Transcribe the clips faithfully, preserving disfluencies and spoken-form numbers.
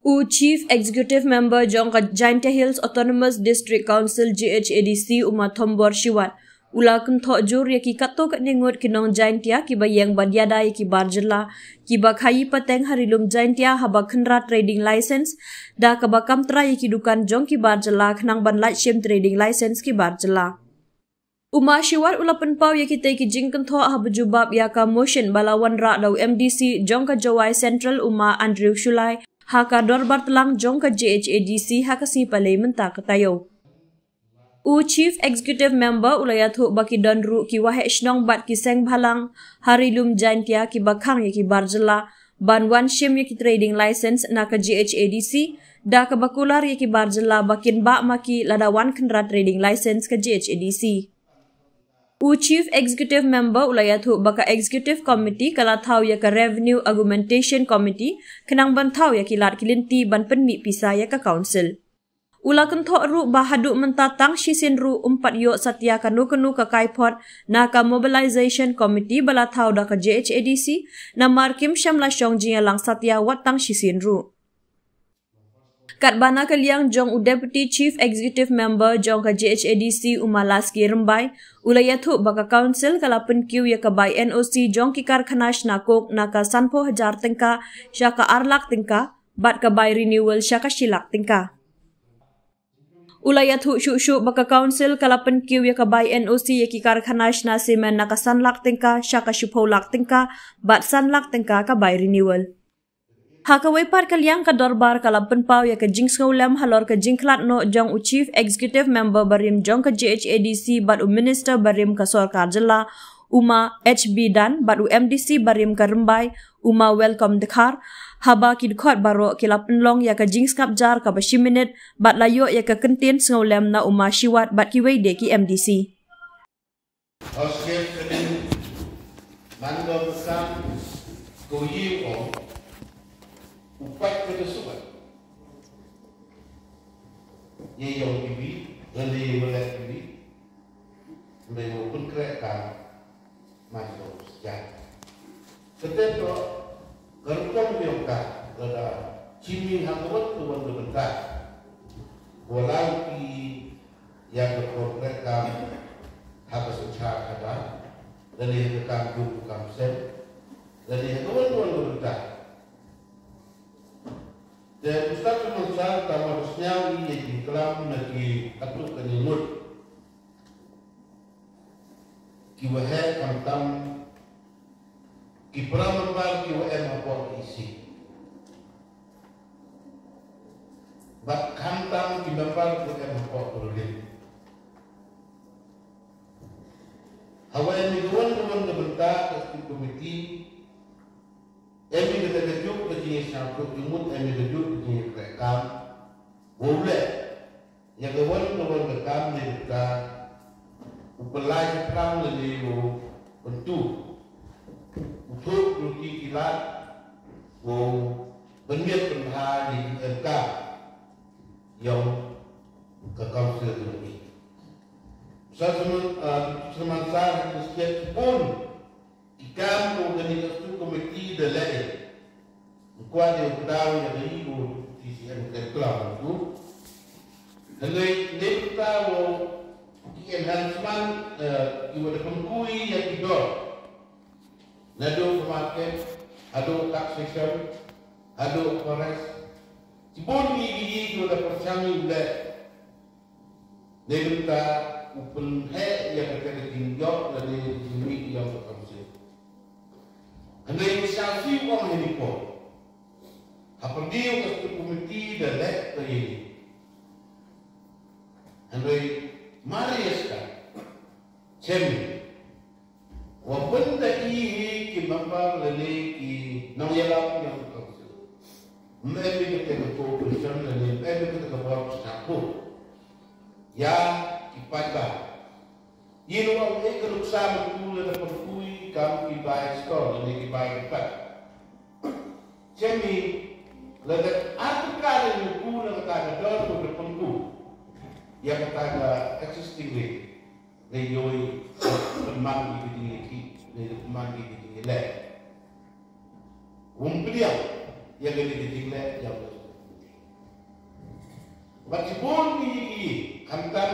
U Chief Executive Member jong ka Jaintia Hills Autonomous District Council, J H A D C, u Ma Thombor Shiwat, u la kynthoh jur ïa ki katto katne ngut ki nong Jaintia kiba ïeng bad ïada ïa ki bar jylla kiba khaïi pateng ha ri lum Jaintia haba khynra trading license, da kaba kam trai ïa ki dukan jong ki bar jylla khnang ban lait shim trading license ki bar jylla. U Ma Shiwat u la pynpaw ïa kitei ki jingkynthoh haba jubab ïa ka motion ba la wanrah da u M D C jong ka Jowai Central, u Ma Andrew Shullai, ha ka dorbar tlang jong ka J H A D C ha ka sngi Palei mynta ka taïew. U Chief Executive Member u la ïathuh ba ki don ruh ki waheh shnong bad ki seng bhalang ha ri lum Jaintia kiba khang ïa ki bar jylla ban wan shim ïa ki trading license na ka J H A D C, da kaba kular ïa ki bar jylla ba kin bah ma ki lada wan khynra trading license ka J H A D C. U Chief Executive Member u la ïathuh ba ka Executive Committee ka la thaw ïa ka Revenue Augmentation Committee khnang ban thaw ïa ki lad ki lynti ban pynmih pisa ïa ka Council. U la kynthoh ruh ba haduh mynta tang shisien ruh ym pat ïoh satia kano kano ka kaiphod na ka Mobilization Committee ba la thaw da ka J H A D C, namar kim shym la shong jingïalang satia wat tang shisien ruh. Katba na ka liang jong u Deputy Chief Executive Member jong ka J H A D C, u Ma Laski Rymbai, u la ïathuh ba ka Council ka la pynkiew ïa ka bai N O C jong ki karkhana shna coke na ka sanphew hajar tyngka sha ka ar lak tyngka, bad ka bai renewal sha ka shi lak tyngka. U la ïathuh shuh shuh ba ka Council ka la pynkiew ïa ka bai N O C ïa ki karkhana shna simen na ka san lak tyngka sha ka shiphew lak tyngka, bad san lak tyngka ka bai renewal. Ha kawei pat ka liang, ka dorbar ka la pynpaw ïa ka jingsngewlem halor ka jingkhlad noh jong u Chief Executive Member barim jong ka J H A D C bad u Minister barim ka sorkar jylla, u Ma H B Dan, bad u M D C barim ka Rymbai, u Ma Welcome Dkhar, haba ki dkhot baroh ki la pynlong ïa ka jingsngap jar kaba shi minit bad la ïoh ïa ka kyntien sngewlem na u Ma Shiwat bad kiwei de ki M D C. Hostel kane, man do ka kam ko yi o, u pat ko da suba. Ye yong ki bi, lane wa lek ki bi, mbe wa pun krek kam, man do sejak. Kete to, ka rukom yong ka, lada chimi ha ka wan ka wan ka bynta. Wa lang ki ïa ka por krek kam ha ka synshar khadar, lane ha ka kam jong ka kam seng, lane ha ka wan ka wan ka bynta. Te u Stad Symansar, tang ba sñiaw i ïa ki klam na ki katto katne ngut ki waheh, khamtam ki para member ki wa em hapoh E C. Bad khamtam ki member ki wa em hapoh Parliament. Hawei ni ka wan ka wan ka bynta ka Executive Committee, em i kata ka juk ka jingïasngewthuh jingmut, em i ka juk ka jingïakren kam. Wow leh ïa ka wan ka wan ka kam ne ka, u pynlai ka phrang lane u pyntu, u thuh ruti ki lad, u pynmiat pynbha ïa ki em kam yong ka council jong i. Sa semen, ah, semen sa ha ki state bun ki kam ko kani ka stu committee da leh. Kwah de u daw ïa ka i ko T C M ka klam tu. Hynrei ne u daw ki enhancement, eh, ki wa da pynku ïa ki dor. Naduh ka market, haduh taxation, haduh forest. Ki bun ki ki ki wa da pyrshang ïa u leh. Dei mynta u pynheh ïa kata ka jingïoh lane ka jingmih ïa ka council. Hynrei u sha siew ong hynrei por. Hapdeng ka stu committee da leh ka ïa ni. Hynrei mar ïa ska. Chem. Wa pynda i hi ki member lane ki nongïalam yong ka council. Ym em i kata ka cooperation lane ym em i kata ka bor ka sngewthuh. Ïa ki paidbah. Ïa u ong i ka nuksa mynta lada pynku i kam ki bai store lane ki bai ki pat. Chem i lada ar tyngka lane pynku na kata ka dor ko da pynku. Ïa kata ka existing rate. Dei ïoh i pynman i ka jingïakhih, dei pynman i ka jingïaleh. Um pdiang ïa ka dei ka jingleh ïa u. Bad shibun ki, ki, khamtam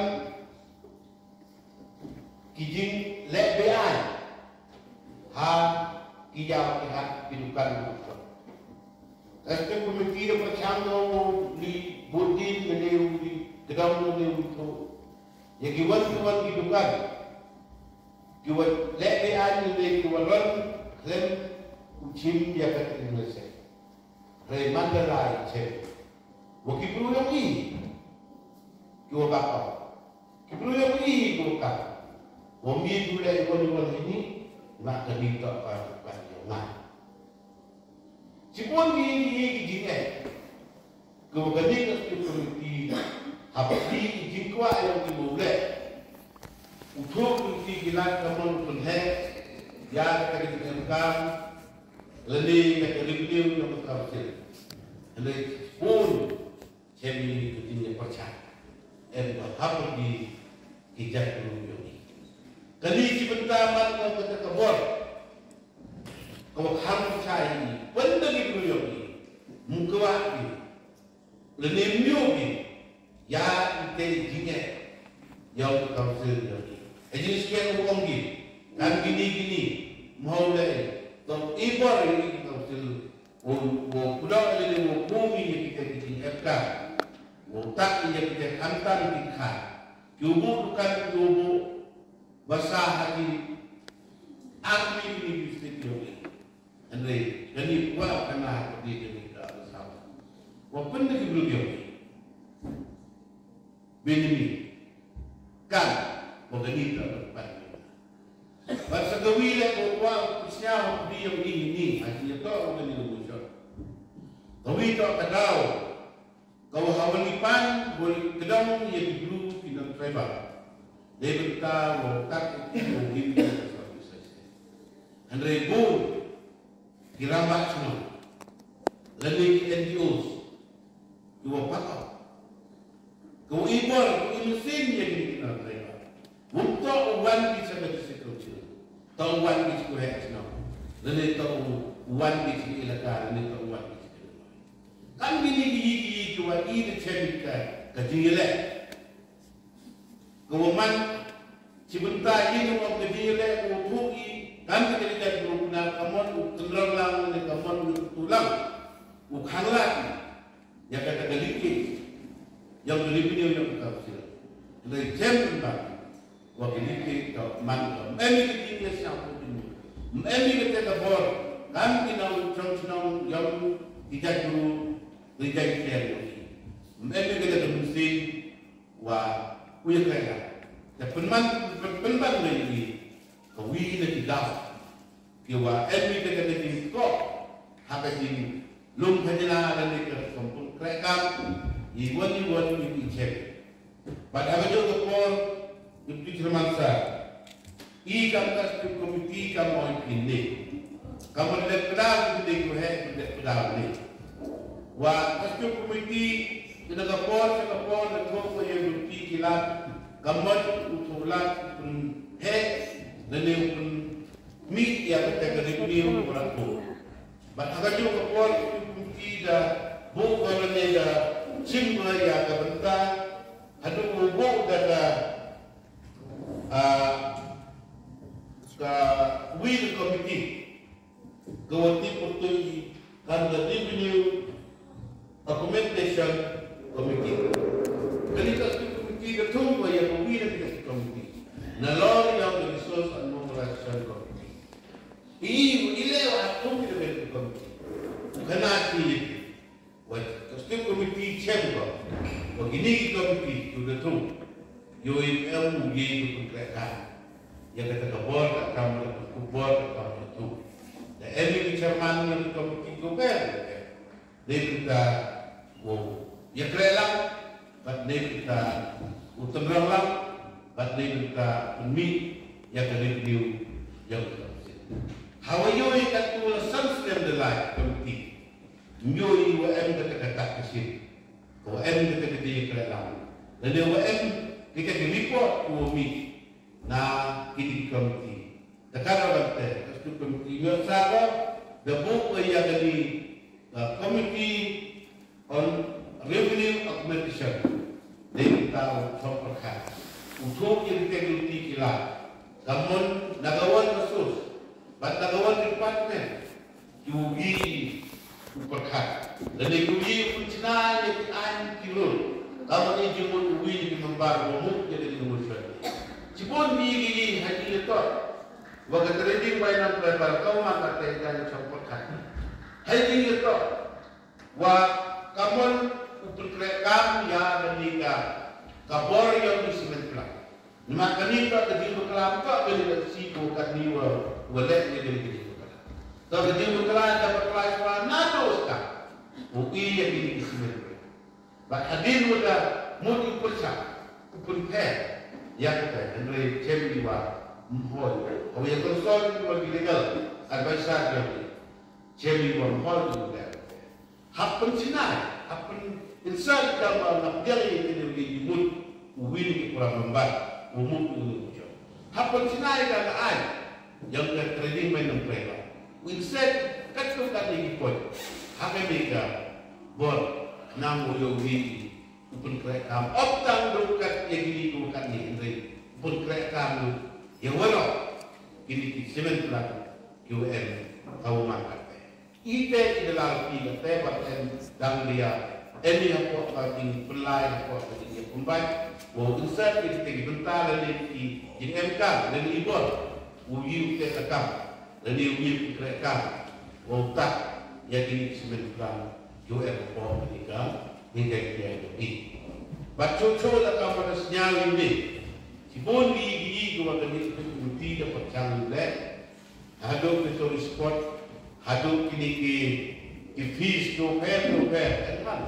ki jingleh be-aiñ ha ki jaw ki hat, ki dukan ki dukan. Ka Executive Committee da pyrshang da u li bud din lane u li kdong lane u li thuh ïa ki wan ki wan ki dukan, ki wan leh be-aiñ lane ki wan wan khlem u shim ïa ka Trade License. Hynrei man la lai chem wa ki briew ïong i ki wa bakor, ki briew ïong i ki wa kah, wa mih u leh i wan i wan ini, ma kani toh ka ban ïong nga. Shibun ki, ki, ki jingeh ki wa kani ka Executive Committee hap ki jingkwah ïong ki wa u leh u thuh ki, ki lad ka mon u pynheh ïa ka jingem kam lane ïa ka revenue ïong ka council. Hynrei bun chem ïa ka jingïapyrshah em ba hap ki, ki jaitbynriew ïong i. Kani ki bynta man ka kata ka bor ka wa kham shai i, bynta ki briew ïong i, mukwa i lane myo ki ïa ite jingeh ïong ka council ïong i. Ka jingshai u ong ki kan kini kini mhaw leh tong i bor ïong i ka council. Wo, wo kudang lane wo kumi ïa kita ki jingeh kam, wo tak ïa kita khamtam ki kha, ki u buh dukan, ki u buh basa ha ki army university ïong i. Hynrei kani kwah kana ka dei kani ka sawa wa pynda ki briew ïong i. Benjamin kan wa kani ka pan. Bad sa kawi leh ko kwah u sñiaw ha phi ïong i ni ha ki ïa to wa kani u shot. Kawi to ka daw ka wa ha wa ni pan wa ni kdong ïa ki briew ki non tribal. Dei bynta wa kat ki wa ki. Hynrei bun ki rangbah shnong lane ki N G Os ki wa pakot, ki wa i bor, ki wa i mynsiem ïa kine ki nongtrei. Wym toh u wan ki sha ka district council, toh u wan ki sha ka heh shnong, lane toh u wan ki sha ka elaka, lane toh u wan ki sha ka. Kam kine ki, ki, ki wa i da chem ka, ka jingïaleh. Ka wa man shi bynta ïa ka wa ka jingïaleh ka wa thuh i kam ka jingïaleh ka wa pynah ka mon u tynrong lang ne ka mon u tu lang u khang lang ïa kata ka linkage ïa ka revenue ïa ka council. Hynrei jem bynta wa ka linkage ka man ka em ïa ka jingïasngewthuh. Em ïa kata ka bor kam ki nongshong shnong ïa ki jaitbru ri jaitbru. Em ïa kata ka mynsiem wa u ïa kren. Te pynban, pyn-, pynban na ïa ka wi na ki daw ki wa em ïa ka ka jingkok ha ka jinglum khajna lane ka sempyrkup kreh kam i wan i wan i i chem. Bad ha ka jong ka por i pynchairman sa i kam ka executive committee kam oi phin ne. Kam oi dep pdaw phin ne ko he dep pdaw ne. Wa executive committee kena ka por sa ka por na ko ko ye luti ki lat kam oi u tu lat pun he na ne pun mi ya ka te ka revenue ko rat ko. Bad ha ka jong ka por executive committee da bu ko ne da chim ko ya ka bynta hadu bu da ka Ah, ka wi ka committee ka wa tip pyrthuh kan ka revenue augmentation committee. Kani ka committee ka thung wa ya ka wi ka committee na lor ya ka resource and mobilization committee. I i le wa thung ka committee kana ti Wa ka state committee chem ko wa kini ki committee tu da tu. Yo i em u ye tu pun kre ka ya ka ta ka bor ka kam da ku bor ka kam da tu. Da em i chairman ya ka committee ko ber. Dei bynta wo ya kre lang bad dei bynta u tynrong lang bad dei bynta pynmih ya ka revenue ya ka committee. Hawa yo i ka tu la san snem da lai committee. Nyo i wa em kata kata ka sien. Ka wa em kata kata ya kala lam. Lane wa em kata ka report ko mi na kini ki committee. Kata ka wa te ka stu committee nyo sa ko da bu ko ya kani ka committee on revenue augmentation. Dei kita u chong pyrkhat. U thuh ïa kita ki luti ki la. Ka mon na ka wan ka source. Bad na ka wan department. Ki u wi u pyrkhat. Lane ki u wi u pynchna ïa ki aiñ ki rule. Ka mon ïa jingmut u wi ïa ki member u mut ïa ki jingmut shwa. Shibun wi ki wi ha ki ïa to. Wa ka trading bai nam bai bar ka u man ka te ka ïa chong pyrkhat. Ha ki ïa to. Wa ka mon u pynkreh kam ïa kane ka, ka bor ïa u cement plant. Namar kane ka, ka jingbakla ka, kane ka si ko katne wa, wa leh ïa kane ka jingbakla. Ka, ka jingbakla ka bakla shuwa naduh sa ka. U ïa kane ka cement plant. Bad hadien wa da mut u pynshah, u pynpher ïa kata, hynrei chem ïa wa mhoi. Hawa ïa consult ïa wa ki legal advisor ïa wa. Chem ïa wa mhoi ïa wa. Hap pynchna, hap pyn-insert ka ba nga pdiang ïa kane u ïa mut u wi na ki para member u mut u ïa mut. Hap pynchna ïa ka ka ai ïa ka trading bai nang prai ba u insert kat ka kat ïa ki point. Ha kane ka bor nang u ïa u wi u pynkreh kam op tang dum kat ïa kine ki kat ni hynrei u pynkreh kam ïa waroh kine ki cement plant ki u em ka u man kat. Ite i da lal pi ka te ba em dang dia em i hapoh ka jingpynlai hapoh ka jingïakumbai. Wa u insert ïa kita ki bynta lane ki jingem kam lane i bor u ïa u teh ka kam lane u ïa u kreh kam. Wa u tak ïa kine ki cement plant ki u em hapoh kane ka jingkai kiai jong i. Bad shuh shuh la kam ba da sñiaw ïa u ne shibun ki ïa ki ïa ki wa kane ka jingmut i da pyrshang ïa u leh. Haduh ki tourist spot, haduh kine ki, ki fees ki u pher ki u pher, eh, kan.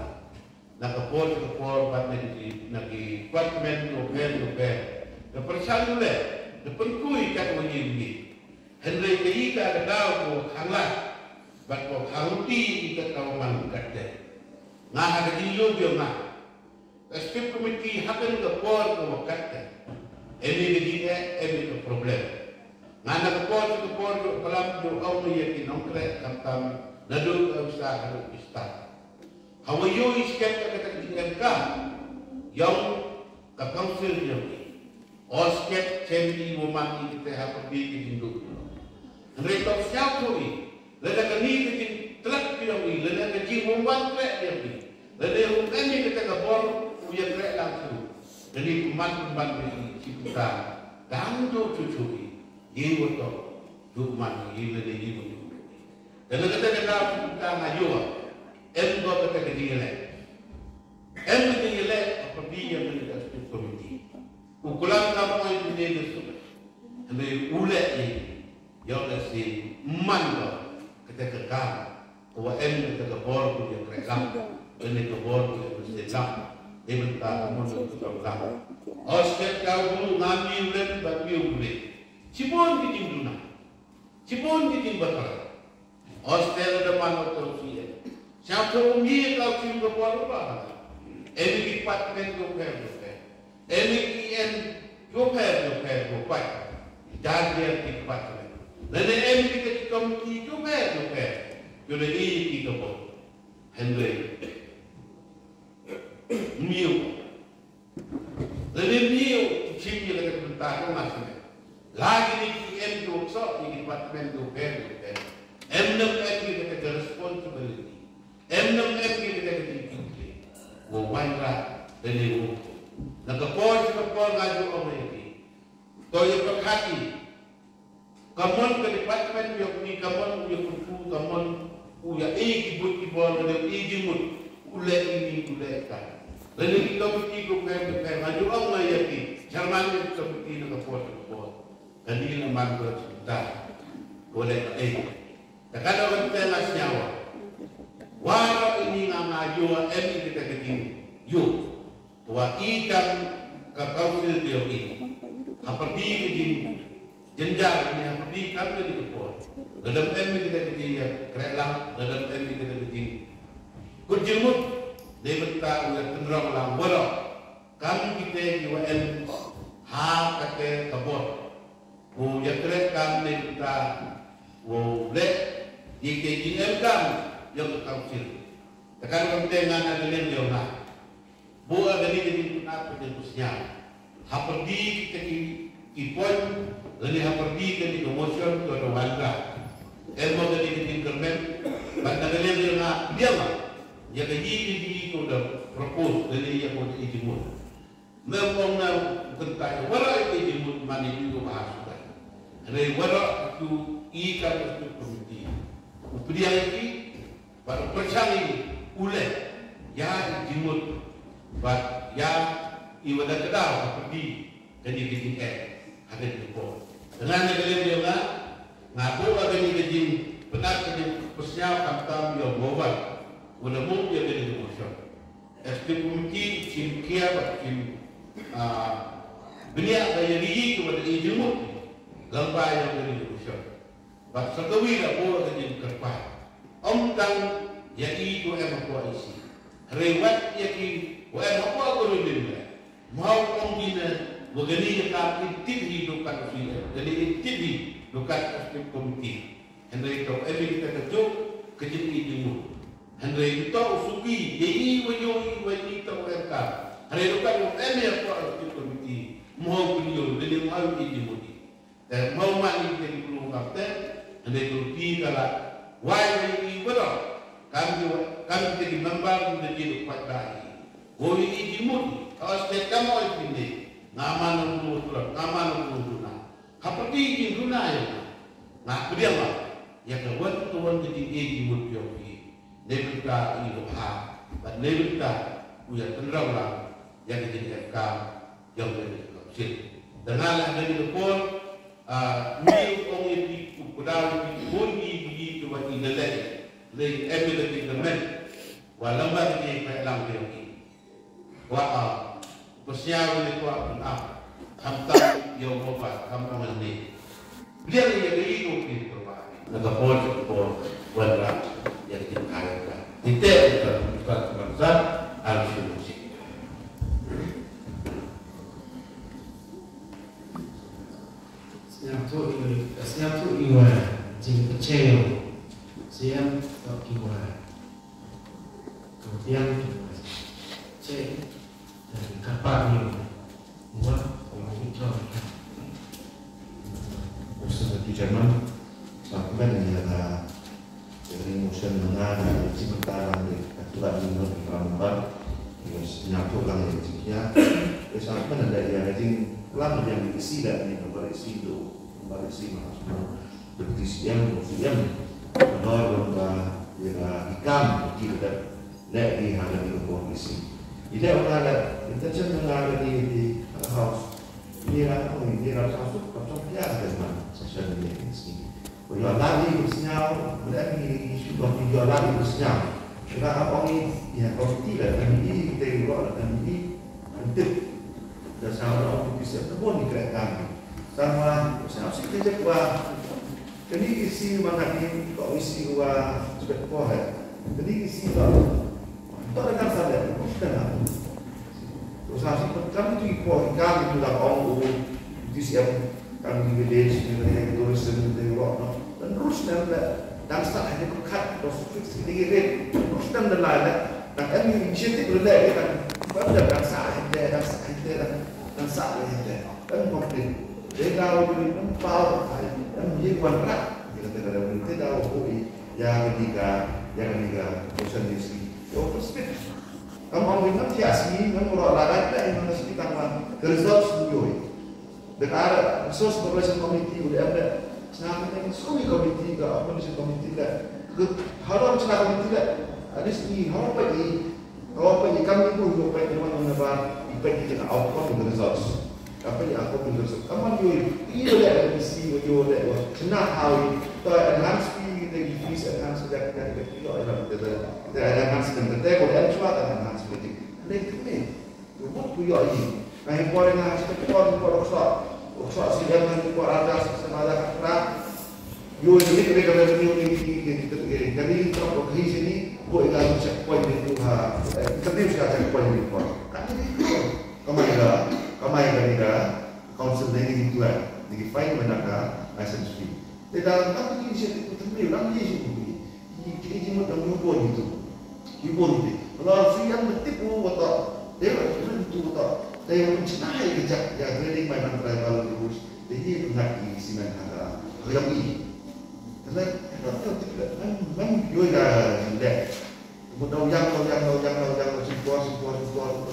Na ka por sha ka por bad na ki, na ki department ki u pher ki u pher. Ka pyrshang u leh, ka pynku ïa kat wa ngi ngi. Hynrei ka ïa ka ka daw ko khang lah, bad ko khang luti ïa kat ka wa man kat te. Nga ha ka jingïoh ïa nga. Ka Executive Committee ha kane ka por ka wa kat ka. Em ïa ka jingeh, em ïa ka problem. Nga na ka por sha ka por ïoh klam ïoh ong ïa ki nongkreh khamtam naduh ka officer haduh ki staff. Hawa ïoh i skhem ka kata ka jingeh ka ïong ka council ïong i. Ot sket chem i wa man i kite ha pyrdi ki jingduk. Hynrei to sñiawthuh i lada kane ka jingtlak biang i, lada ka jingwangwang treh biang i, lada um em i kata ka bor u ïa treh lang through. Kane pynban pynban biang i shi kynta dang ju chuchu i. Ye wa to ju man i lada ye wa ju. Lada kata ka dau shi kynta nga ïoh em ko kata ka jingïaleh. Em ka jingïaleh ha pyrdi ïa kane ka executive committee. U klam ka mo ïa kane ka suk. Hynrei u leh ïa ïoh leh sien man ka kata ka kam. Ka wa em kata ka bor ku ïa kreh kam. Kane ka bor ku ïa kreh kam. Dei mynta ka mon ka kam. Ot sket ka u ngam ïa u leh bad ïa u leh. Shibun ki jingduna. Shibun ki jingbakla. Hostel da man auto C M. Sha to mi ka u ka bor ba. Em ki department ko pher ko pher. Em ki em ko pher ko pher ko pat. Dar dia ki department. Lane em ki ka committee ko pher ko pher. Ko le i ki ka bor. Hynrei. Miu. Lane miu, u chim ïa kata ka bynta ka nga sngewthuh. La kine ki em ki workshop, ki department ki pher ki pher. Em ne em ïa kata ka responsibility. Em ne em ïa kata ka jingkitkhlieh. Wa wanrah lane wa. Na ka por sha ka por nga ju ong ïa ki. To ïa pyrkhat i. Ka mon ka department u ïa kuni, ka mon u ïa kyrkhu, ka mon u ïa ei ki buit ki bor, lane u ei jingmut, u leh ini, u leh ka. Lane ki committee ko pher ko pher, nga ju ong ïa ki chairman ki committee na ka por ka por. Ka dei na man ko sngewthuh. Ko leh ka ei. Te ka dei ban teh la sñiaw. Waroh ini nga nga ïoh em i kita ka jingïoh. Wa i kam ka council D O E. Ha pyrdi ka jingjynjar ne ha pyrdi kam ka dei ka por. Lada em ïa kita ka jingïakrehlang, lada em ïa kita ka jingkut jingmut. Dei mynta u ïa tynrong lang waroh. Kam kita ki wa em ha kata ka bor. U ïakreh kam dei mynta u leh ïa ki jingem kam ïa ka council. Te kan kam te ngan na ka liang ïa u na. Bu a kani ka jingkut Ka jingpynsñiaw ha pyrdi kita ki, ki point lane ha pyrdi kane ka motion ka da wanrah. Em mo kane ka jingkyrmen bad na ka liang ïa nga pdiang ïa ka, ïa ka jingïohi ka da propose lane ïa ka da i jingmut. Mem ong na u kyntait waroh ïa ka jingmut man ïa u ba ha suda. Hynrei waroh tu i ka tu komiti u pdiang ïa ki. Bad u pyrshang ïa u leh ïa i jingmut bad ïa i wa da kdaw ha pyrdi kane ka jingeh ha kane ka por. Te ngan ïa ka lem ïa nga, nga buh ha kane ka jingpynat ka jingpynsñiaw khamtam ïa u Mawbang u la buh ïa kane ka motion. Executive Committee u shim khia bad u shim, ah, bniah ba ïa ki ki wa da i jingmut lyngba ïa kane ka motion. Bad sa kawei la buh ka jingkyrpad. Ym tang ïa i to em hapoh isi. Hynrei wat ïa ki wa em hapoh ka rulin le. Mhaw ong ki ne wa kane ka kam in tip hi do kat u C M. Kane in tip hi do kat u state committee. Hynrei to em ïa kita ka juk ka jing i jingmut. Hynrei to u suki ïa i wa ïoh i wa i to em kam. Hynrei do kat u em ïa hapoh u state committee. Mhaw pynïoh kane mhaw i jingmut i. Te mhaw man ïa ki briew kam te, hynrei ka ruti ka la wai ïa ki briew. Kam ki, kam ki member ki da ki da kwah ba ïa ki. Wo ïa ki jingmut, ka state kam oi ki ne. Nga man u briew turan, nga man u briew duna. Ha pyrdi jingduna ïa nga. Nga pdiang ba ïa ka wan ka wan ka jingïa jingmut ïa ki. Neibynta i ba bha bad neibynta u ïa tynrai lang ïa ka jingïakam ïa u ïa ka council. Te nga la dei ka por, ah, ngi ong ïa ki u pyndaw ïa ki bun ki ki ki ki ba ki da leh leh em ïa ka jingkyrmen. Wa lamba ka jingpynlang ïa ki. Wa, ah, u pynsiaw ïa ka wa pynap. Khamtam ïa u Mawbang, khamtam ïa ni. Pdiang ïa ka ïing u phi pyrwa. Na ka por ka por wanrah ïa ka jingkyrmen ka. Ite ka ka ka ka al shu shu. Sñiawthuh ïa, sñiawthuh ïa wa jingpynshai ïa u. Sñiawthuh ïa wa. Ka biang ïa wa. Che. Ka pa ni wa, wa ni to. Mr. Chairman, sa kmen ïa ka, ïa ka motion na nga na ka jingmynta lang de ka tuan ni no ki ram ban. Ïa sñiawthuh lang ïa ka jingkhia. Ïa sa kmen ïa ka jingpynlang ïa ka isi da ni ka bar isi do, bar isi ma. Deputy C M, C M, nor ba ïa ka ikam ki da leh ki ha ka ni ka por isi. I leh ong la intention na la ka ni di ha house. Ni la ong ni la sa suk ka suk ya ka man session ni ni. Ko ïa la ni sñiaw, leh ni ni shu ko ïa la ni sñiaw. Kena ong ni ya ko ti la ni te ro la ni. Antip. Da sa la ong ti se ko ni kre kan. Sama sa si te wa. Kane ka isi ma nga ïa ka isi wa spek ko he. Kane ka isi wa. To da kan sa de, ko sta na. To sa si kan tu i ko i kan tu da ong u D C M kan di village ni ne tourism ni ne wa no. Dan rus ne le dan sa he ko kat to fix ni re. Rus ne le dan em initiative le dan. Ba dan sa he dan sa he dan sa he. Kan pok din. Dei daw dei empau ai em ye wan rak. Kita kita daw dei daw ko i ya ka ni ka ya ka ni ka bosan ni si. Yo perspek. Kam ong ni nam ti asi nam ro la rak da in nam si tang wan. The results ni yo. The resource cooperation committee udah ada. Sana kita ni sumi committee ka opposition committee ka. Halor sana committee ka. At least ni halor pa i Ka wan peit i kam i bun, ka peit i wan na bar, i peit i ka outcome of the results. Ka peit i outcome of the results. Ka man yoi, i yoi leh i si, yoi leh wa. Chena how i, to enhance pi, kita i fees enhance, kita, kita, kita, kita, kita enhance, kita, kita, kita enhance, kita enhance, kita. Leh kita ni, yoi bun ku yoi i. Ka hi por nga, hi por, hi por ruksa. Ruksa si yang, hi por ada, sama ada kata. Yo ni ni ka revenue ni ni ni ni ni ni ni ni ni ni ni ni checkpoint ni tu ha. Interview sa checkpoint ni ko. Kan ni ni. Kamai ka, kamai ka ni ka council ni ni tu ni ni fine mana ka license fee. Te dalam kan tu ni check tu ni lang ni ni ni ni ni ni ni ni ni ni ni ni ni. Ïa u bun ïa u. Ïa u bun ïa u. Lada shu ïa mutip u wata, te la shu ïa mutip u wata. Te ïa u chna ïa ka jak ïa trading by non-tribal routes. Te ïa ka ngat i simen ha ka ha ka jong i. Te la ka tip la mem mem yoi ka jingdek. Mut dau yang dau yang dau yang dau yang dau shin por shin por shin por.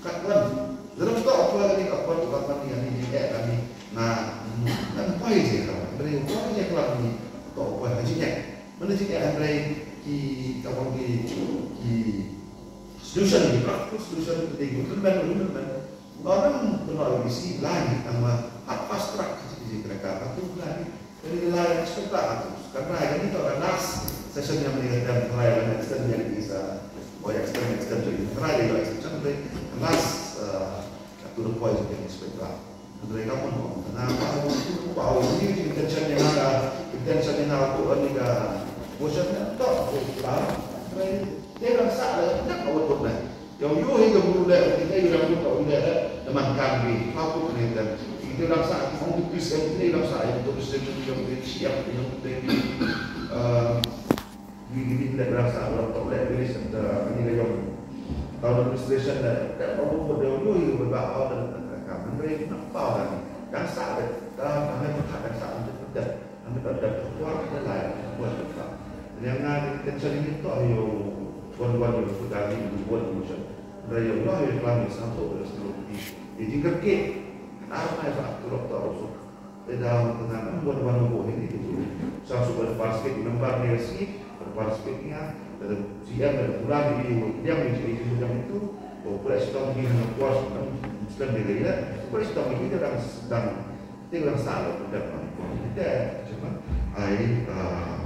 Kat wan. Lada to apa ni apa tu apa ni ni ni eh kami na na poi je ka. Beri poi je ka ni to apa haji ni. Mana je ka beri ki ka bang ki ki solution ni practical solution tu ding tu men tu men. Ngam kena isi lain ama hak fast track haji je ka ka tu lain. Jadi lain expect lah tu. Karena ini tu last session yang ni dan try dan extend yang isa. Oh extend extend jadi try dia extension tu last uh, to the point yang expect lah. Andre ka pun ko na pa ko pa ko ni intention yang ada intention yang ada ko ni ka motion yang tak ko pa. Andre dia rasa lah nak awak tu na. Ïa u ïoh hi ka bru leh, u kite ïa u rang bru ka u leh, eh, da man kan bi, ha kut ne dan. Kite u rang sah, ki ong ki Christian, kite u rang sah, ïa u Christian, ïa u Christian, ïa u Christian. Ehm, wi, wi, wi, leh u rang sah, u rang tok leh, wi, leh, eh, ni ka ïong. Tau administration leh, leh, ong u bru, ïa u ïoh hi ka bru, oh, da, da, da, ka, man, wi, nak pau kan. Rang sah leh, da, da, da, da, da, da, da, da. Hynrei ka dei ka kwah ka lai ka kwah ka kwah. Hynrei nga ka tension ini to ïa wan wan ïa ka dei ka wan wan sha. Hynrei ïa Allah ïa klam ïa sangto ïa sangto ki. Ïa jingkyrkieh. Ka ar mai ba ka rok to ruh suk. Te da ka ngan wan wan wan wan ini tu. Sa suk wan participate member ni ïa si, wan participate ni ïa. Te da C M da bulan ini wan yang ini ïa jingkyrkieh itu. Wan pula sitong ni hana puas, Muslim ni ïa. Pula sitong ini da dang dang Te u dang sah la u dep ban poi. Te, cuma, ai, ah,